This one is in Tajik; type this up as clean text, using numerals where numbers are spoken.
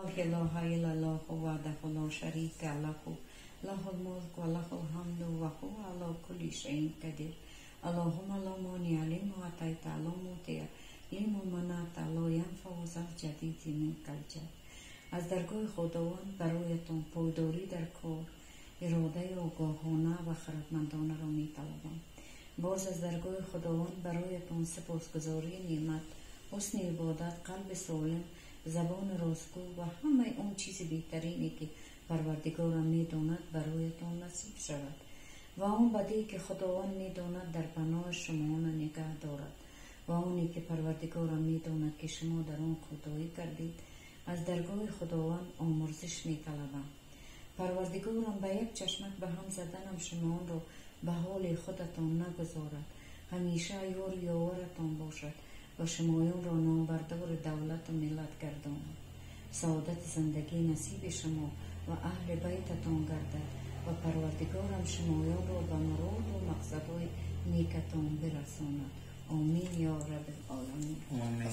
إله إلا الله وحده لا شريك له، له الملك وله الحمد وهو على كل شيء قدير. اللهم لا مانع لما أعطيت، لا معطي لما منعت، لا ينفع ذا الجد منك الجد. Аз даргоҳи Худованд бароятон пойдорӣ дар кор, иродаи огоҳона ва хирадмандонаро металабам. Боз аз даргоҳи Худованд бароятон сипосгузории неъмат, ҳусни ибодат, қалби солим, забони ростгӯ ва ҳамаи он чизи беҳтарине, ки Парвардигорам медонад, бароятон насиб шавад ва он бадие, ки Худованд медонад, дар паноҳи шуморо нигаҳ дорад ва оне, ки Парвардигорам медонад, ки шумо дар он кӯтоҳӣ кардед, аз даргоҳи Худованд омурзиш металабам. Парвардигорам ба як чашмак ба ҳам заданам шуморо ба ҳоли худатон нагузорад, ҳамеша ёру ёваратон бошад ва шумоёнро номбардори давлату миллат гардонад. Саодати зиндагӣ насиби шумо ва аҳли байтатон гардад ва Парвардигорам шумоёнро ба муроду мақсадҳои некатон бирасонад. Омин ё Раббил оламин. Омин.